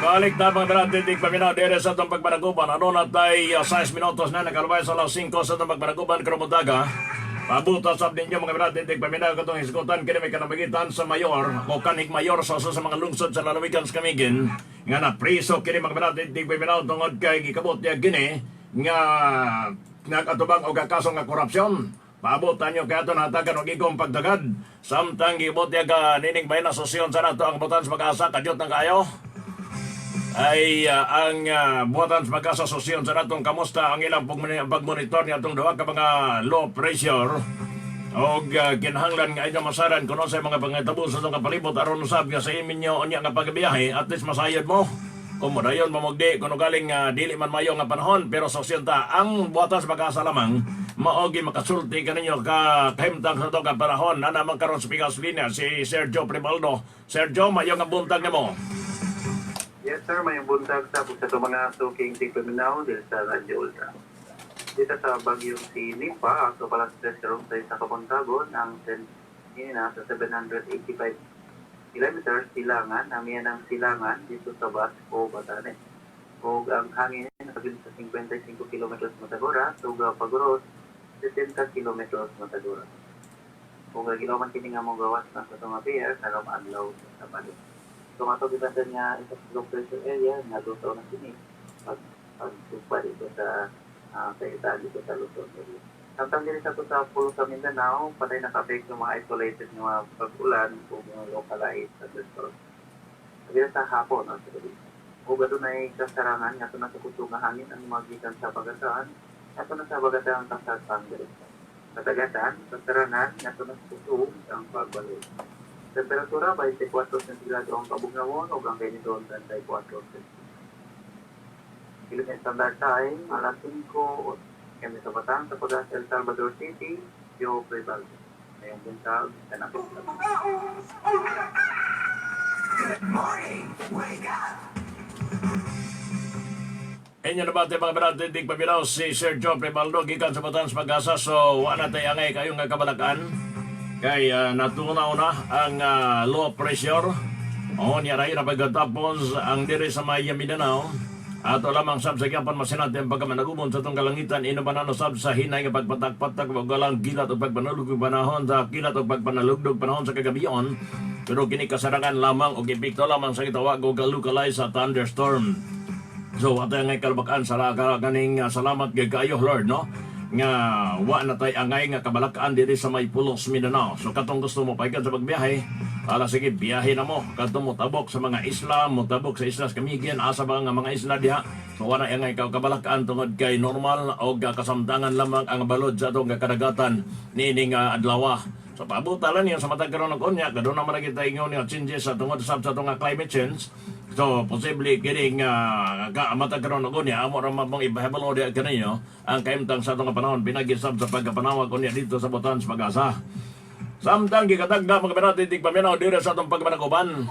Balik na, mga binatitig paminaw dire sa atong pagpanaguban. Ano na tay 6 minutos na nakalubay sa alas 5 sa atong pagpanaguban karong buntaga. Pabuta sab ninyo, mga binatitig paminaw, katong hisgutan kini may kinamagitan sa mayor o kanhing mayor sa usa sa mga lungsod sa lalawigan sa Camiguin nga na priso kini, mga binatitig paminaw, tungod kay gikabot niya gini nga nagatubang og kaso nga korupsyon. Paabot nyo kaya ito natagan og igong pagdagad. Samtang gibot niya ka nining bayan asosyon sa nato ang butan sa pag-asa, kadyot ng kayo ay ang buhatan sa pag-asa asosyon sa natong kamusta ang ilang pagmonitor ni atong duha ka mga low pressure og kinahanglan nga inyong masaran kung sa mga pangitabo sa atong kapalibot aron usab nga sa inyo unya nga pagbiyahe at least masayod mo kung mo dayon mamugdi kuno galing dili man mayo nga panahon. Pero sa ta ang buhatan sa pag-asa lamang maogi makasulti kaninyo ka kahimtang sa atong panahon na naman karon sa pikas linya si Sergio Primaldo. Sergio, mayo nga buntag nimo. Yes sir, may buntag sa itong mga suking tigpaminaw dito sa Radyo Ultra. Dito sa bagyong si Nipa, ang alas 3 karong sa isa kabuntagon, ang ini nasa 785 kilometers silangan, amihan ng silangan dito sa Basco, Batanes. O ang hangin nakabilin sa 55 kilometers matag oras, ug paguros 70 kilometers matag oras. Ug ang gilaman kini nga mogawas na sa itong pier karong adlaw sa Sabado. So ato gibasa niya isa sa low pressure area nga lusaw na kini pag pagtugpa dito sa sa dito sa Luzon area. Samtang diri sa ato sa Pulo sa Mindanao, patay naka-apekto mga isolated nga mga pag-ulan o mga localized thunderstorm. Diri sa hapon, no, sa gabi. Ug adunay kasarangan nga na sa kusog nga hangin ang magikan sa bagataan, ato na sa bagatang kasarang diri. Kadagatan, kasarangan nga na sa kusog ang pagbalik. Temperatura 24 sentigrado ang kabugnawan o ang ganito 34 centigrado. Philippine Standard Time, alas 5 kami sa Batang sa Pag El Salvador City, Joe Preval. Ngayong buntag, kanapit. Good morning. Wake up. Inyo na ba mga binatitig paminaw si Sir Joe Primaldo gikan sa Bataan sa Pag-asa. So wa na tay angay kayo nga kabalakan kay natunaw na ang low pressure. O niya ray na pagkatapos ang diri sa may Mindanao. Ato lamang sab sa gyapon masinati ang pagkamanagumon sa itong kalangitan inubanan sab sa hinay nga pagpatak-patak ug walang gilat o pagpanalugdog panahon sa kilat o pagpanalugdog panahon sa kagabion, pero kini kasarangan lamang og epekto lamang sa gitawag og localized sa thunderstorm. So ato ngay kalabakan sa kaning salamat kay kayo Lord, no, nga wa na tay angay nga kabalakaan diri sa may Pulos Mindanao. So katong gusto mo paikan sa pagbiyahe, ala sige, biyahe na mo. Kadto mo tabok sa mga isla, mo tabok sa islas Camiguin, asa ba nga mga isla diha. So wa na angay kabalakaan tungod kay normal og kasamtangan lamang ang balod sa atong kadagatan niining adlaw. So paabota lang niya sa matag karon og unya, kaduna man kita ingon nga changes sa tungod sa atong climate change. So posible kining ka matag karon og unya amo ra mabang ibahibalo diha kaninyo ang kahimtang sa atong panahon pinagisab sa pagkapanawag unya dito sa Botan sa Pag-asa. Samtang gikatagda, mga binatitig paminaw, diri sa atong pagmanaguban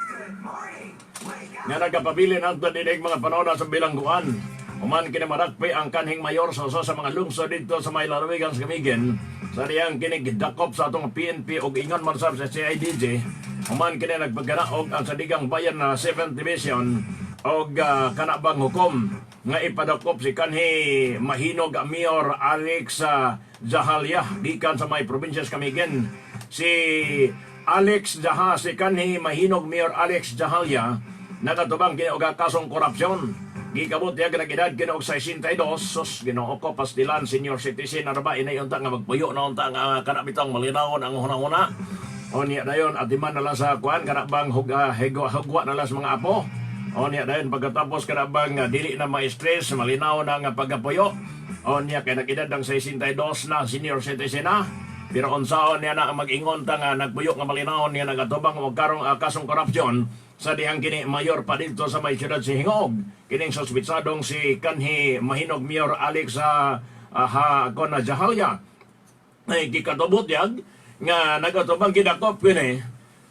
Good morning. Wake up. Nga nagkapabilin ang dinig mga panahon sa bilangguan. Human kini marakpe ang kanhing mayor sa usa sa mga lungsod dito sa may lalawigan sa Camiguin. Sa diyang kini gidakop sa atong PNP og ingon man sab sa CIDG. Human kini nagpagkanaog ang Sandigang Bayan na 7th Division og kanabang hukom nga ipadakop si kanhi mahinog Mayor Alex Jahalia gikan sa may probinsya sa Camiguin. Si Alex Jaha, si kanhi mahinog Mayor Alex Jahalia nakatubang kini og kasong korupsyon. Gikabot niya nag-edad kini og 62, sus, Ginoo ko, pastilan senior citizen na ba inay unta nga magpuyo na unta nga kana bitong malinawon ang hunahuna. O niya dayon atiman na lang sa kuan kana bang huga, hugwa na lang sa mga apo. O niya dayon pagkatapos kana bang dili na ma-stress, malinaw na nga pagkapuyo. O niya kay nag-edad ang 62 na, senior citizen na. Pero unsaon niya na ang mag-ingon ta nga nagpuyo nga malinawon niya nagatubang og karong kasong korupsyon sa dihang kini mayor pa dito sa may siyudad si Gingoog. Kining suspitsadong si kanhi mahinog Mayor Alex ha kona Jahalya ay gikatubot yag nga nagatubang gidakop kini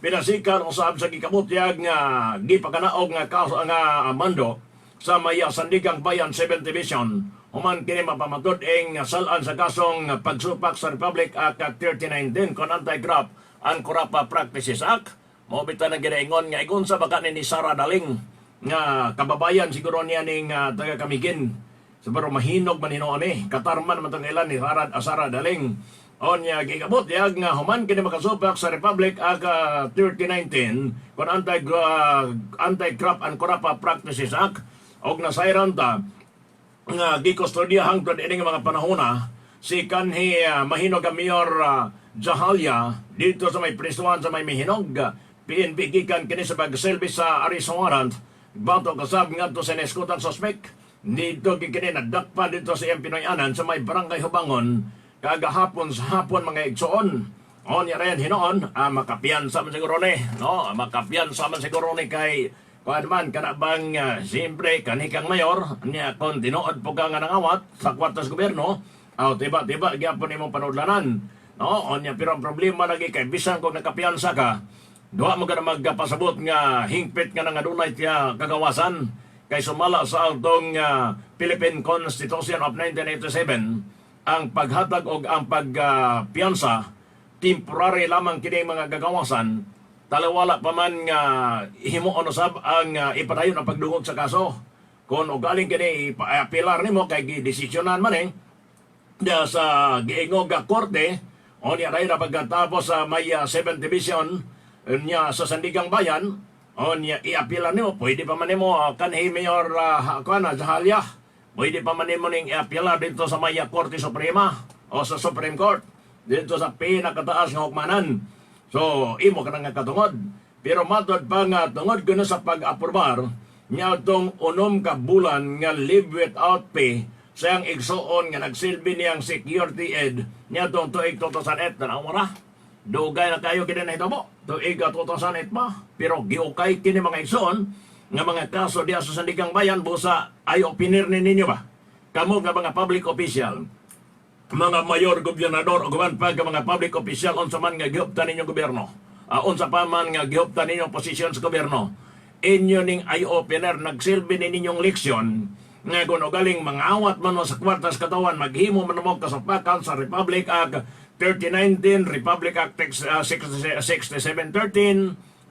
pinasikan usab sa gikabutyag nga gipakanaog nga kaso nga mando sa may Sandigang Bayan 7th Division human kini mapamatud ing salaan sa kasong pagsupak sa Republic Act 3910 kon Anti-Graft and Corrupt Practices Act. Mao bitaw nang ginaingon nga ingon sa baka ni Sara Daling nga kababayan siguro niya ning taga Camiguin. So, pero mahinog man hinuon eh. Katarman man tong ilan ni Harad Asara Daling. Onya gigabot yag nga human kini makasupak sa Republic Act 3019 kon Anti-Graft and Corrupt Practices Act og nasayran ta nga gikustodiya hangtod ini nga mga panahona si kanhi mahinog nga Mayor Jahalya dito sa may prisuhan sa may Mihinog. PNP gikan kini sa pagsilbi sa arrest warrant batok kasab ngadto sa neskutan suspect dito kini nadakpan dito sa iyang Pinoy-anan sa may Barangay Hubangon kagahapon sa hapon, mga igsoon. Onya rin hinoon, makapiyansa man siguro ni, no? Makapiyansa man siguro ni kay kuan man kana bang siyempre kanhi kang mayor niya kon tinuod po ka nga nangawat sa kwartas gobyerno, aw tiba-tiba gyapon imong panudlanan. No, onya pero ang problema lagi kay bisan kung nakapiyansa ka, duha mo ka na magpasabot nga hingpit nga nga adunay tiya kagawasan kay sumala sa atong Philippine Constitution of 1987, ang paghatag og ang pagpiyansa temporary lamang kini mga gagawasan talawala pa man nga himuon usab ang ipadayon ang pagdungog sa kaso kon og galing kini ipa-apilar nimo kay gidesisyonan man eh da sa giingog nga korte. Onya ray na pagkatapos sa may 7th Division niya sa Sandigang Bayan, onya iapila nimo, pwede pa man nimo kanhi Mayor kuan Jahalya, pwede pa man nimo ning iapila dito sa may Korte Suprema o sa Supreme Court dito sa pinakataas nga hukmanan. So imo ka na nga katungod, pero matod pa nga tungod kuno sa pag-aprobar niya itong 6 ka bulan nga leave without pay sa iyang igsuon nga nagsilbi niyang security aid niya itong tuig 2008. Tanawa ra. Dugay na kayo kini nahitabo. Tuig 2008 pa. Pero giukay kini, mga igsuon, nga mga kaso diya sa Sandigang Bayan busa ay opinir ni ninyo ba? Kamo nga mga public official, mga mayor, gobernador, o guban pa nga mga public official, unsa man nga gihuptan ninyong gobyerno, unsa pa man nga gihuptan ninyong posisyon sa gobyerno, inyo ning eye-opener, nagsilbi ni ninyong leksyon, nga kung galing mangawat man mo sa kwartas katawan, maghimo man mo kasupakan sa Republic Act 3019, Republic Act 6713,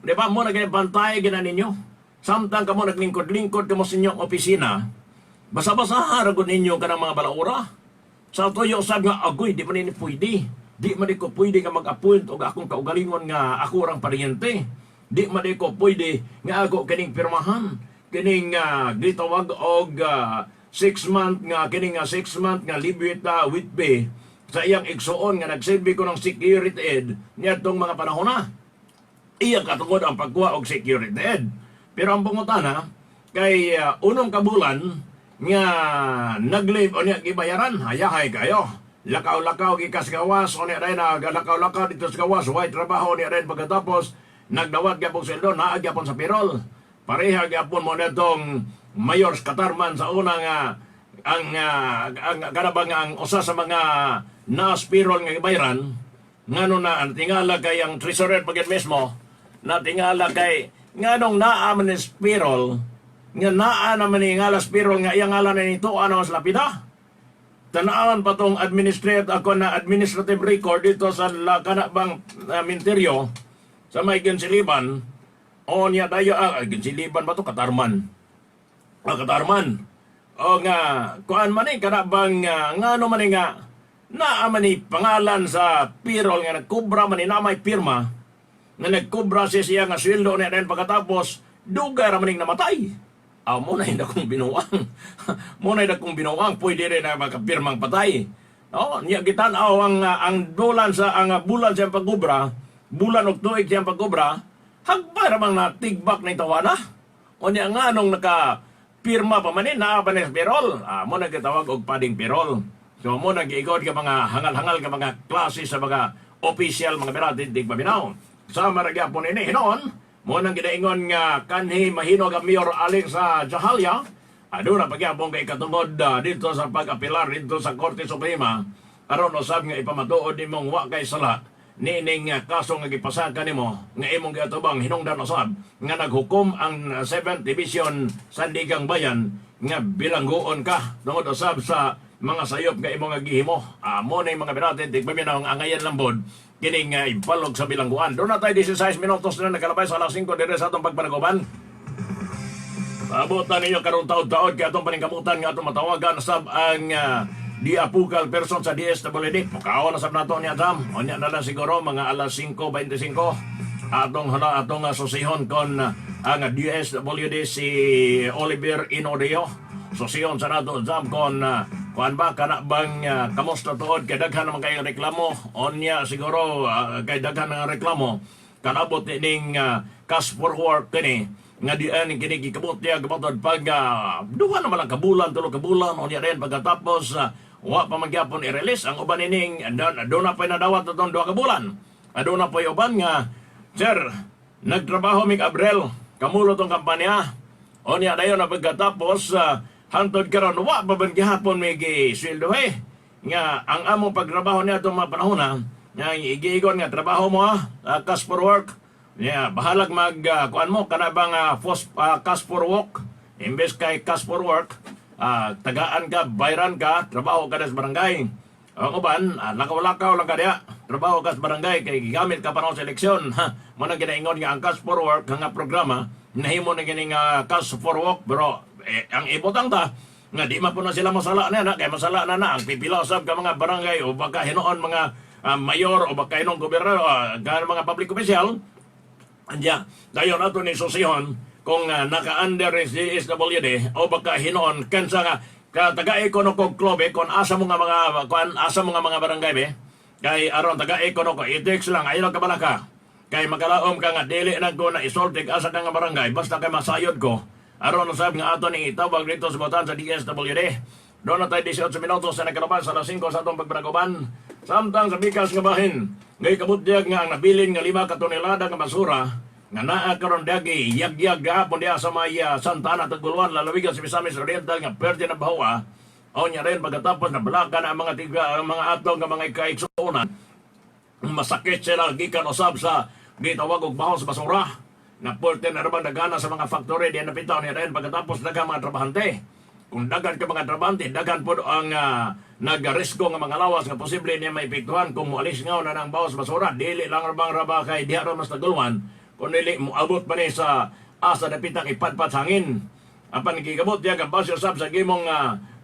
di ba mo na bantay gina ninyo? Samtang kamo naglingkod-lingkod kamo sa inyong opisina, basa-basa ra gud ninyo kanang mga balaura. Sa tuyo sab nga agoy di man ni pwede. Di man di ko pwede nga mag-appoint og akong kaugalingon nga ako rang paryente. Di man di ko pwede nga ako kining pirmahan. Kining gitawag og 6 month nga kining 6 month nga leave with pay sa iyang igsuon nga nagsilbi ko ng security aid niadtong mga panahon na iya katungod ang pagkuha og security aid. Pero ang pangutana kay 6 ka bulan nga nag-leave o niya gibayaran, hayahay kayo. Lakaw-lakaw gikas gawas o niya rin lakaw-lakaw dito sa gawas, way trabaho niya rin pagkatapos nagdawat gyapon sweldo, naa gyapon sa payroll. Pareha gyapon mo na itong Mayor Katarman sa una nga ang kanabang ang usa sa mga naas payroll nga gibayaran ngano na ang tingala kay ang treasurer pagid mismo na tingala kay nganong naa man ni payroll nga naa naman ni ngalas payroll nga iyang ngalan na nito ano sa lapida. Tanawan pa tong administrative ako na administrative record dito sa la kana bang minteryo sa may Guinsiliban o niya dayo Guinsiliban ba to, Katarman, Katarman o nga kuan man eh kana bang ngano man eh nga naa man ni pangalan sa payroll nga nagkubra man ni na may pirma nga nagkubra siya siya nga sweldo niya dahil pagkatapos dugay ra man ning namatay. Ah, mo na akong binuang. Mo na akong binuang, pwede rin na makapirmang patay. No, niya gitan-aw ang bulan sa ang bulan siyang pagkubra, bulan og tuig siyang pagkubra, hagbay ra mang natigbak na tawana. O niya nga nung naka pirma pa man eh, naa pa ni payroll. Ah, mo na gitawag og padding payroll. So mo na giigod ka mga hangal-hangal ka mga klase sa mga official mga birati dig paminaw. Sama ra gyapon ini hinoon, mo nang ginaingon nga kanhi mahinog ang Mayor Alex sa Jahalya, aduna pagyapon kay katungod dito sa pag-apilar dito sa Korte Suprema aron usab nga ipamatuod nimong wa kay sala niining kaso nga gipasaka nimo nga imong giatubang hinungdan usab nga naghukom ang 7th Division Sandigang Bayan nga bilanggoon ka tungod usab sa mga sayop nga imong gihimo. Amo na yung mga biratin, tigpaminaw ang angayan lambod. Kining ibalog sa bilangguan. Doon na tayo 16 minutos na nakalabay sa alas 5 dire sa atong pagpanaguban. Paabot na ninyo karong taod-taod kay atong paningkamutan nga atong matawagan sab ang di apucal person sa DSWD. Pukaon na sab nato niya Sam. Unya na lang siguro mga alas 5:25 atong hala atong susihon kon ang DSWD si Oliver Inodeo. Susihon sa nato Sam kon kuan ba kana bang kamusta tuod kay daghan naman kayong reklamo. Unya siguro kay daghan nga reklamo kanabot ning cash for work kini nga di ani kini gikabot niya gabatod pag duha naman lang kabulan, 3 ka bulan, unya rin pagkatapos wa pa man gyapon i-release ang uban ining doon na pa'y nadawat atong 2 ka bulan. Aduna pa'y uban nga, "Sir, nagtrabaho mig Abril, kamulo tong kampanya, unya dayon na pagkatapos hantod karon wa pa man gihapon may gisweldo eh," nga ang among pagtrabaho niya itong mga panahon na nga igiigon nga trabaho mo cash for work. Yeah, bahalag mag kuan mo kana bang cash for work imbes kay cash for work, tagaan ka, bayran ka, trabaho ka na sa barangay. Ang uban, lakaw-lakaw lang ka diya, trabaho ka sa barangay kay gigamit ka panahon sa eleksyon, ha. Mo nang ginaingon nga ang cash for work nga programa nahimo na kining cash for work, pero eh, ang ibutang ta nga di man po na sila masala na na kay masala na na ang pipila sab ka mga barangay o baka hinuon mga mayor o baka hinuon gobernador, mga public official. Anya, dayon ato ni susihon kung naka-under is DSWD o baka hinuon kansa nga ka taga kono kog klobe kon asa mo nga mga kon asa mo nga mga barangay be kay aron taga kono ko i-text lang ayo ka balaka kay makalaom ka nga dili na ko na isoltig asa ka nga barangay basta kay masayod ko aron usab nga ato ning itawag dito sa botan sa DSWD. Doon na tayo 18 minutos sa nakalabas sa alas 5 sa atong pagpanaguban. Samtang sa bikas nga bahin, ngay kabutyag nga ang nabilin nga 5 ka tonelada nga basura nga naa karon dagi yagyag gahapon diha sa may Santa Ana, Taguluan, lalawigan sa Misamis Oriental nga perde na bahawa. O nya rin pagkatapos na balakan ang mga tiga ang mga atong nga mga kaigsuonan masakit sila gikan usab sa gitawag og baho sa basura na pulte na naman nagana sa mga factory diyan napitaw niya rin pagkatapos daghang mga trabahante. Kung daghan ka mga trabahante, daghan pod ang nagarisko nga mga lawas nga posible niya maepektuhan kung moalis nga na ng baho sa basura. Dili lang rabang raba kay diha ra mas Taguluan, kun dili moabot pa ni sa asa dapitang ipadpad hangin. Apan gigabot diya ka base usab sa gimong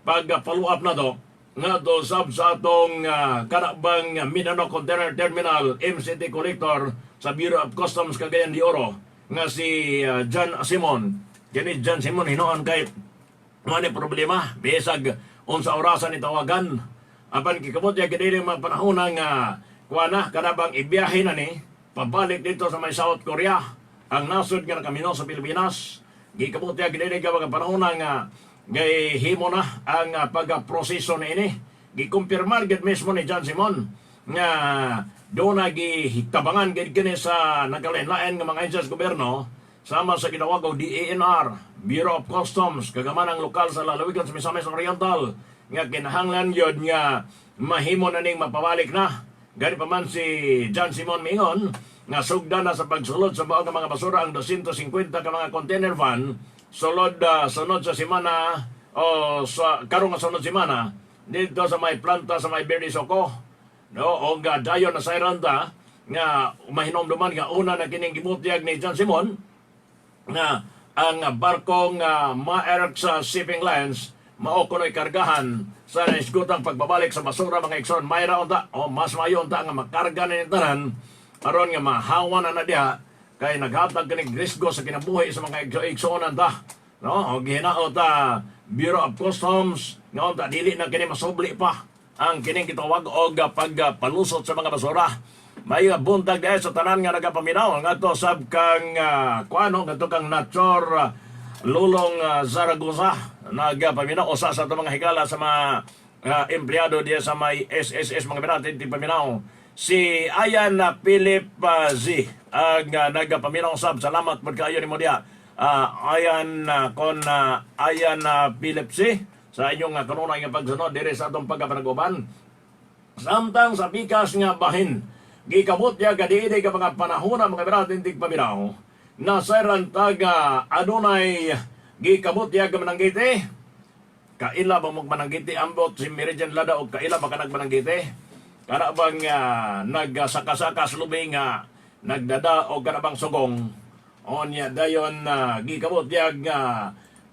pag follow up na to nga do sab sa atong kanabang Mindanao Container Terminal MCT Collector sa Bureau of Customs Cagayan de Oro nga si John Simon. Kini John Simon hinuon kay mo ni problema bisag unsa orasan ni tawagan. Apan gikabot ya kini mga panahon nga kuha na kanabang ibiyahe na ni pabalik dito sa may South Korea ang nasod nga nakamino sa Pilipinas. Gikabot ya kini nga mga panahon nga gay himo na ang pagproseso ni ini. Gikumpirmar gid mismo ni John Simon nga doon na gitabangan gid kini sa nagkalain-lain nga mga agencies gobyerno sama sa ginawag og DENR, Bureau of Customs, kagaman ang lokal sa lalawigan sa Misamis Oriental nga kinahanglan yun nga mahimo na ning mapabalik na. Gani pa man si John Simon mingon nga sugdan na sa pagsulod sa baog ng mga basura ang 250 ka mga container van sulod sunod sa semana o sa karong nga sunod semana dito sa may planta sa may Verde Soco, no, og dayon na sayran ta nga mahinomduman nga una na kining gibutyag ni John Simon nga ang barkong Maersk sa shipping lines mao kuno'y kargahan sa naisgutang pagbabalik sa basura, mga igsoon. Mayra unta o mas mayo unta nga makarga na ni tanan aron nga mahawa na na diha kay naghatag kini risgo sa kinabuhi sa mga igsuonan ta, no, o gihinaot ta Bureau of Customs nga unta dili na kini masubli pa ang kining gitawag og pagpalusot sa mga basura. May buntag diay sa tanan nga nagapaminaw ngadto sab kang kuano ngadto kang Nachor Lulong Zaragoza nagapaminaw usa sa atong mga higala sa mga empleyado diya sa may SSS, mga binati paminaw. Si Ayan na Philip Z ang nagapaminaw sab. Salamat pud kaayo nimo diya. Ayan kon Ayan Philip C sa inyong kanunay nga pagsunod diri sa atong pagkapanag-uban. Samtang sa pikas nga bahin, gikamot niya kadiini ka mga panahon mga biratin tigpaminaw, na sayran taga adunay gikamot niya ka mananggite. Kaila ba mong mananggite ambot si Meridian Lada o kaila ba ka nagmananggite? Kana bang nagsaka-saka sa lubi nga nagdada o kana bang sugong. Onya dayon gikabot yag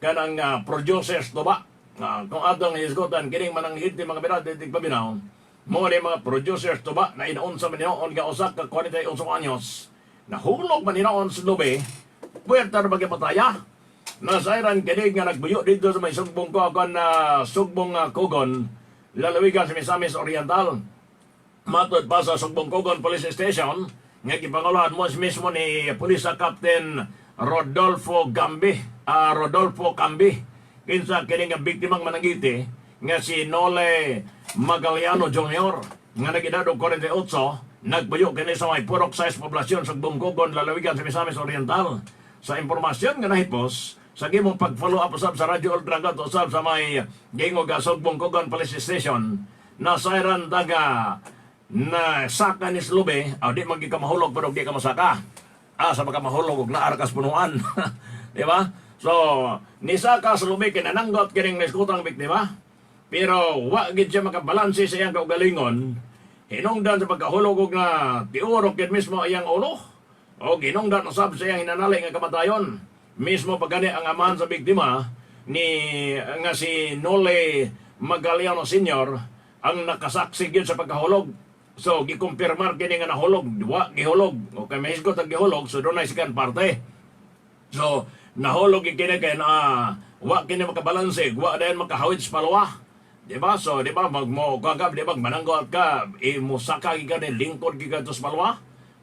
kanang producers tuba. Kung atong hisgutan kining mananghiti, mga birade tigpaminaw, mo ni mga producers tuba na inaunsa man hinoon nga usa ka 48 anyos nahulog man hinoon sa lubi, puwerta na bagay. Nasayran kini nga nagbuyo dito sa may Sugbong Kogon na Sugbong Kogon, lalawigan sa Misamis Oriental. Matod pa sa Sugbong Kogon Police Station, nga gipanguluhan mo mismo ni Police Captain Rodolfo Gambi, Rodolfo Cambi, kinsa kini nga biktimang mananggiti nga si Nole Magaliano Jr. nga nag-edad og 48, nagbuyo kini sa may Purok 6, poblasyon Sugbong Kogon, lalawigan sa Misamis Oriental. Sa impormasyon nga nahipos, sa gimong pag-follow up usab sa Radyo Ultra ngadto usab sa may gingog Sugbong Kogon Police Station, nasayran daga na saka ni Slube, aw di man gyud ka mahulog pero di ka masaka. Sa maka mahulog og naar kas punuan. Di ba? So, nisaka sa lubi, kinananggot kining niskutang biktima. Pero wa gid siya makabalanse sa iyang kaugalingon. Hinungdan sa pagkahulog og na tiurok gid mismo iyang ulo. O hinungdan usab sa iyang hinanali nga kamatayon. Mismo pagani ang amahan sa biktima ni nga si Nole Magaliano Sr. ang nakasaksi gyud sa pagkahulog. So gikumpirmar kini nga nahulog, wa gihulog. Okay, mahisgot ang gihulog, so dunay second parte. So, nahulog gyud kini kay na wa kini makabalanse, wa dayon makahawid sa palwa. Di ba? So, di ba, mag mo ka, di ba, mananggot ka, imusaka gyud ka ni lingkod gyud ka sa palwa.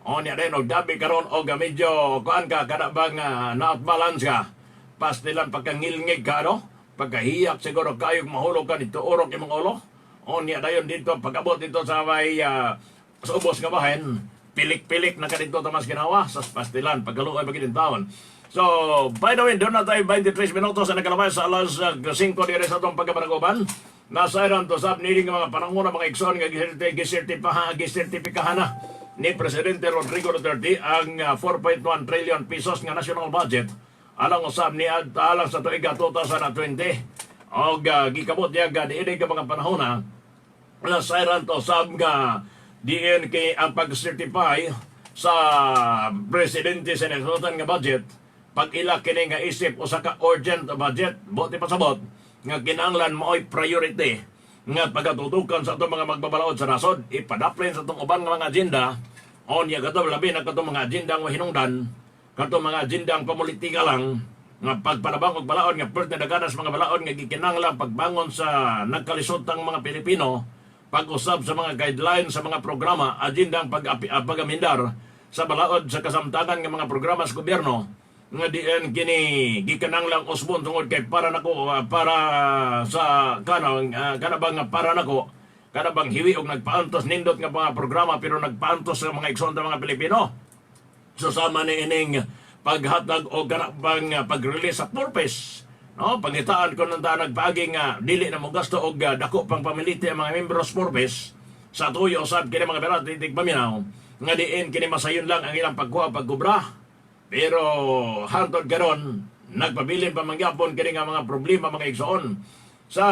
O niya dayon og dabi karon og medyo kuan ka kada bang na balance ka. Pastilan pagkangilngig ka, no? Pagkahiyak siguro kayo mahulog ka dito urok imong ulo. O niya dayon dito pag-abot dito sa may sa ubos nga bahin, pilik-pilik na ka dito tamas ginawa sa pastilan pagkaluoy pa gid taon. So, by the way, doon na tayo 23 minutos na nakalabay sa alas 5 dire sa atong pagkabanaguban. Nasa iran to sab nining mga pananguna, mga igsoon, nga gisertipikahan na ni Presidente Rodrigo Duterte ang 4.1 trillion pesos nga national budget alang usab ni alang sa tuig 2020. Og gikabot niya ga diini ka mga panahon na nasayran to sab nga diin kay ang pag-certify sa presidente sa nasutan nga budget pag ila kini nga isip usa ka urgent budget, buot pasabot nga kinahanglan maoy priority nga pagatutukan sa atong mga magbabalaod sa nasod, ipadaplin sa atong uban nga mga agenda. Onya kato labi na katong mga agenda nga hinungdan, katong mga agenda ang pamulitika lang nga pagpanabang og balaod nga perti daganas mga balaod nga gikinahanglan pagbangon sa nagkalisod tang mga Pilipino, pag-usab sa mga guidelines sa mga programa, agenda ang pag-amindar sa balaod sa kasamtangan nga mga programa sa gobyerno nga diin kini gikinahanglang usbon tungod kay para nako para sa kana bang nga para nako kana bang hiwi og nagpaantos nindot nga mga programa pero nagpaantos sa mga igsoon mga Pilipino. So sama ni ining paghatag o kana bang pag-release sa purpose, no, pangitaan ko nang nagpaagi nga dili na mo gasto og dako pang pamiliti ang mga membros purpose sa tuyo usab kini, mga berat titig paminaw, nga diin kini masayon lang ang ilang pagkuha pagkubra. Pero hantod karon nagpabilin pa mangyapon kini nga mga problema, mga igsoon. Sa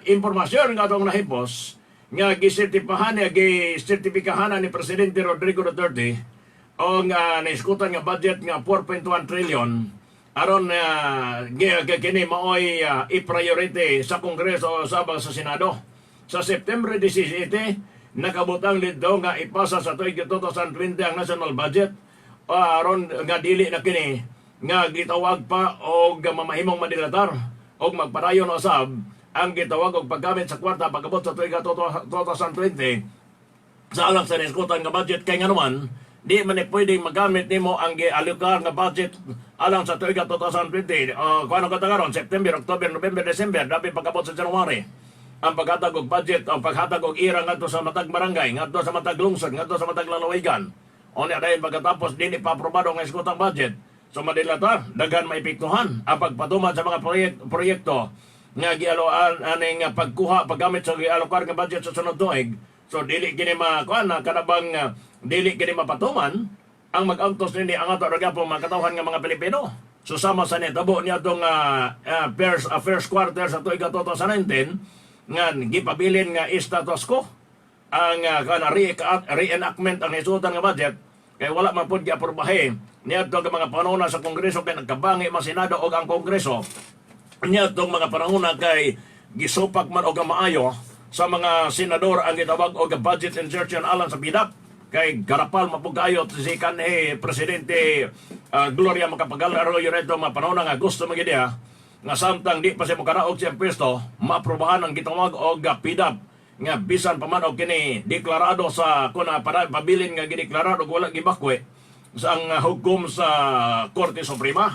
impormasyon nga atong nahipos nga gisertipahan niya gisertipikahan ni Presidente Rodrigo Duterte o nga naiskutan nga budget nga 4.1 trillion aron kini maoy i-priority sa Kongreso o sabang sa Senado. Sa September 17, nakabutang dito nga ipasa sa tuig 2020 ang national budget aron nga dili na kini nga gitawag pa og mamahimong madilatar og magpadayon usab ang gitawag og paggamit sa kwarta pagabot sa tuig 2020 sa alang sa niskutan nga budget, kay nganuman di man ni pwedeng magamit nimo ang gialokar nga budget alang sa tuig 2020. Kuano ka karon, September, October, November, December, dapat pagabot sa January ang paghatag og budget o paghatag og ira ngadto sa matag barangay, ngadto sa matag lungsod, ngadto sa matag lalawigan. Unya dayon pagkatapos dili pa aprobado ang iskutang budget. So madilata, daghan maepektuhan ang pagpatuman sa mga proyekto nga gialoan aning pagkuha paggamit sa gialokar nga budget sa sunod tuig. So dili kini makuan na kana bang dili kini mapatuman, ang mag-antos nini ang ato ra gyapon mga katawhan nga mga Pilipino. So sama sa nitabo niya atong first quarter sa tuig 2019 nga gipabilin nga status quo. Ang kana reenactment ang hisgutan nga budget kay wala man pud giaprobahe niadto ang mga panahon sa Kongreso kay nagkabangi man Senado og ang Kongreso niadtong mga panahon kay gisupak man og ang maayo sa mga senador ang gitawag og budget insertion alang sa PDAF kay garapal mapugayot si kanhi Presidente Gloria Macapagal Arroyo neto mga panahon nga gusto magyud niya nga samtang di pa siya mokaraog siyang pwesto, maaprobahan ang gitawag og PDAF nga bisan pa man og kini deklarado sa kuna para pabilin nga gideklarado og wala gibakwe sa ang hukom sa Korte Suprema.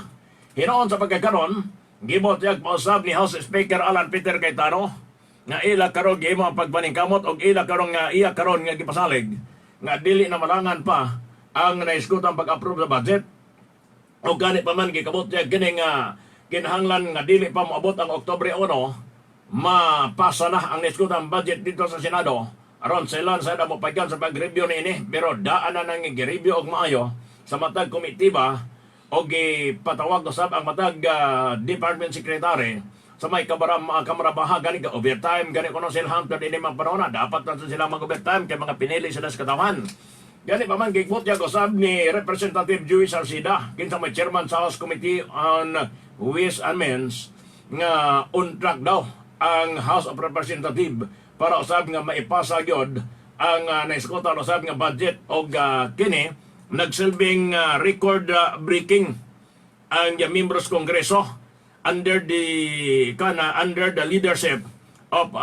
Hinoon sa pagkakaron, gibot yag pausab ni House Speaker Alan Peter Cayetano nga ila karon gihimo ang pagpaningkamot og ila karon nga iya karon nga gipasalig nga dili na malangan pa ang nahisgutang pag-approve sa budget. O gani pa man gikabot niya kini nga kinahanglan nga dili pa moabot ang Oktubre 1, mapasa na ang nahisgutang budget dito sa Senado aron sila sa mo pagkan sa pag-review niini, pero daan na nang gi-review og maayo sa matag komitiba o gipatawag usab ang matag department secretary sa may kabaram kamarabaha. Gani ka overtime gani kuno sila hangtod ini mga panahon na dapat na sila mag overtime kay mga pinili sila sa katawan. Gani pa man gikbot ya usab ni Representative Joey Salcida, kinsa may chairman sa House Committee on Ways and Means, nga on track daw ang House of Representative para usab nga maipasa gyud ang naiskutan usab nga budget og kini nagsilbing record breaking ang membros Kongreso under the leadership of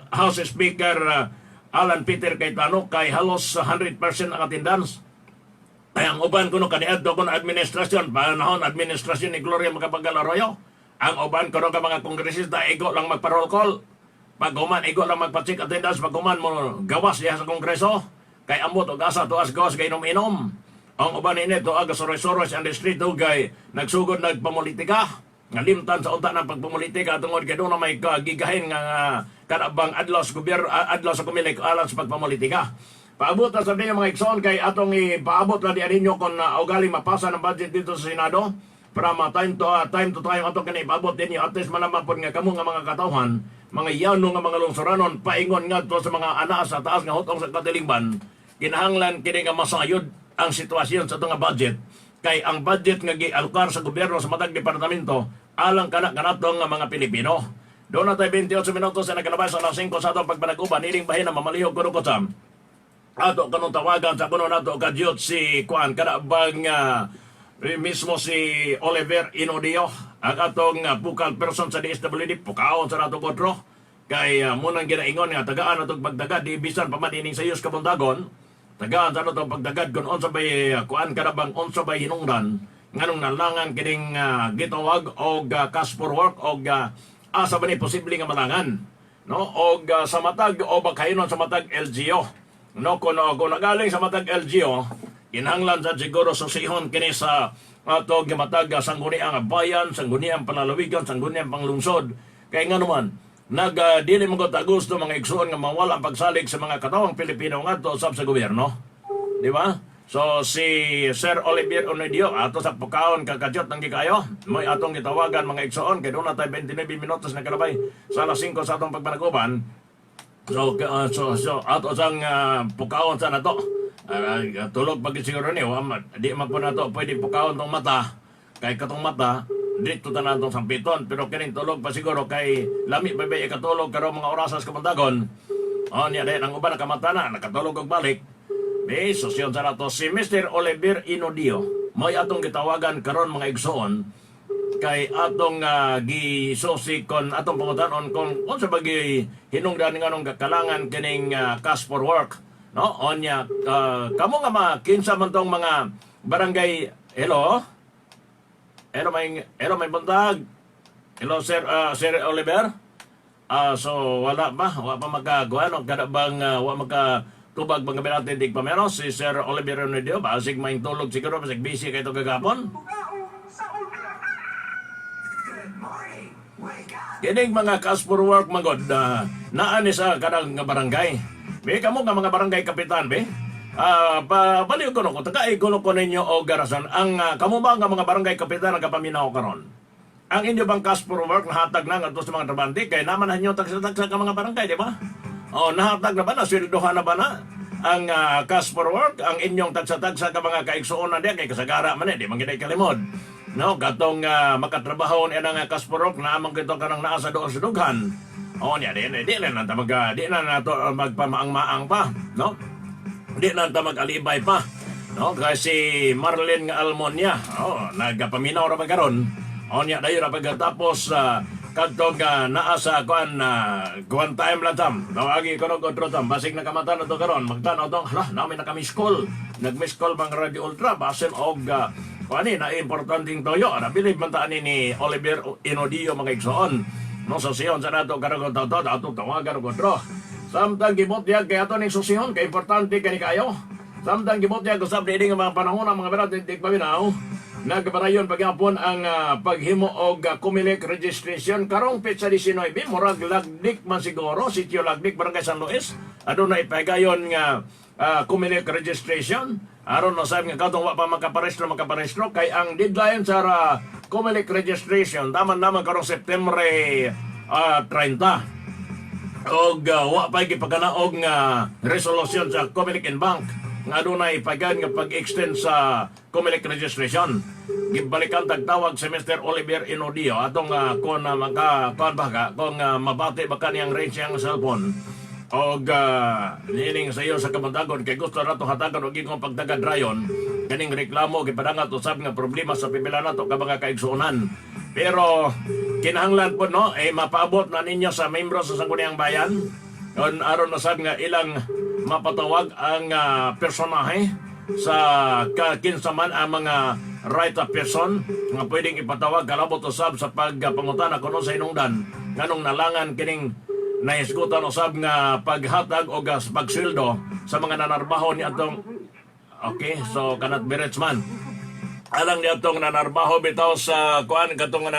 House Speaker Alan Peter Cayetano kay halos 100% ang attendance. Ay ang uban kuno kaniadto kuno administrasyon, panahon administrasyon ni Gloria Macapagal Arroyo. Ang uban kuno ka mga kongresista igo lang magpa-roll call. Pag human igo lang magpa-check attendance, pag human mo gawas diha sa Kongreso kay ambot og asa tuas gawas kay inom-inom. Ang uban ini tuag soroy-soroy sa distrito kay nagsugod nagpamulitika nga limtan sa unta ng pagpamulitika tungod kay doon na may kagigahin nga kanabang adlaw sa gobyerno, adlaw sa Comelec alang sa pagpamulitika. Paabot na sa ninyo, mga igsoon, kay atong ipaabot na di ninyo kung ugali mapasa ng budget dito sa Senado para ma time to time atong kani ipaabot ninyo, at least malaman pod nga kamo nga mga katawhan, mga yano nga mga lungsuranon, paingon ngadto sa mga anaa sa taas nga hutong sa katilingban, kinahanglan kini nga masayod ang sitwasyon sa atong nga budget kay ang budget nga gialokar sa gobyerno sa matag departamento alang kana kanato nga mga Pilipino. Doon na tayo 28 minutos sa nagkalabay sa alas 5 sa atong pagpanag-uban. Ining bahin na mamalihog kuno ko ato kanong tawagan sa kuno nato kadyot si kuan kada bang mismo si Oliver Inodio, ang atong focal person sa DSWD. Pukaon sa nato kodro kay munang ginaingon nga tagaan atong pagdagad di bisan pa man ining sayos kabuntagon, tagaan sa atong pagdagad kun unsa bay kuan kada bang unsa bay hinungdan nganong nalangan kining gitawag og cash for work og asa ba ni posible nga malangan, no, og sa matag o bakhayinon sa matag LGU, no? Kun nagaling sa matag LGU, kinahanglan sa siguro susihon kini sa ato gimatag sangguniang bayan, sangguniang panlalawigan, sangguniang panglungsod kay nga naman nag dili mo gud gusto, mga igsuon, nga mawala ang pagsalig sa mga katawang Pilipino ngadto usab sa gobyerno, di ba? So si Sir Olivier Onedio ato sa pukaon kakadyot ng gikayo. May atong gitawagan, mga igsoon, kay doon na tayo 29 minutos na kalabay sa alas 5 sa atong pagpanaguban. So ato sang pukaon sa nato. Tulog pag siguro ni, wa di man po nato pwede pukaon tong mata kay katong mata dito tanan tong sampiton, pero kining tulog pa siguro kay lami pa ba ikatulog karon mga orasas kamuntagon. Oh, niya dahil ang uban nakamata na, nakatulog og balik. Be, sosyon sa nato si Mr. Oliver Inodio. May atong gitawagan karon, mga igsoon, kay atong gisusi kon atong pangutanon kung unsa ba gi hinungdan nganong kakalangan kining cash for work, no? Onya kamo nga mga kinsa man tong mga barangay. Hello, hello, may hello, may buntag. Hello, sir, Sir Oliver. So wala ba? Wa pa magagawa, no? Kada bang wa maka tubag mga natin dig pa meron si Sir Oliver Inodio, basig may tulog siguro, basig busy kay to gagapon. Good morning. Wake up. Kining mga cash for work magod naa ni sa kanang nga barangay. Be kamo nga mga barangay kapitan be. Pa baliw ko no ko taga ko ko ninyo og garasan ang kamo ba nga mga barangay kapitan ang kapaminaw karon? Ang inyo bang cash for work nahatag na ngadto sa mga trabante kay naman ninyo tagsa-tagsa ka mga barangay, di ba? Oh, nahatag na ba na sweldohan na ba na ang cash for work ang inyong tagsa-tagsa ka mga kaigsuonan diya kay kasagara man eh, di man gid kalimod. No, katong makatrabaho ni ang cash for work na amang kito kanang naa sa doon sa dughan. Oh, niya di di na ta mag di na nato magpamaang-maang pa, no? Di na ta mag-alibay pa. No, kasi Marlene nga Almonia, oh, nagapaminaw ra ba karon? Oh, niya dayon ra pagkatapos kadtong naa sa kuan kuan time lang tam. Tawagi ko og otro tam. Basig nakamata na to karon. Magtan-aw tong hala, namin naka-miss call. Nag-miss call bang Radio Ultra basin og kuan ni na importanteng toyo. Ara bilib man ta ani ni Oliver Inodio, mga igsoon. No, sa siyon sa nato karon to ato tawagan og otro. Samtang gibutyag kay ato ning susihon kay importante kani kayo. Samtang gibutyag usab niini nga mga panahon ang mga berat tigpaminaw, nagpadayon pagyapon ang paghimo og Comelec registration karong petsa 19, murag Lagdik man siguro, Sitio Lagdik, Barangay San Luis. Aduna ipagayon nga Comelec registration aron na sabi nga katong wa pa makaparehistro, makaparehistro kay ang deadline sa Comelec registration taman naman karong September 30 og wa pa gipaganaog nga resolusyon sa Comelec en banc nga adunay pagan nga pag-extend sa Comelec registration. Gibalikan tagtawag si Mr. Oliver Inodio atong kon maka kon ba ka kung mabati ba kaniyang range ang cellphone og niining sa iyo sa kamuntagon kay gusto nato hatagan og ingong pagdagad rayon kaning reklamo gipadangat usab nga problema sa pipila nato ka mga kaigsuonan. Pero kinahanglan po, no, eh mapaabot na ninyo sa membro sa Sangguniang Bayan on aron na sad nga ilang mapatawag ang personahe sa kinsa man ang mga right of person nga pwedeng ipatawag kalabot usab sa pagpangutana kuno sa hinungdan nganong nalangan kining nahisgutan usab nga paghatag o pagsweldo sa mga nanarbaho ni atong. Okay, so kanat berets man alang ni atong nanarbaho bitaw sa kuan katong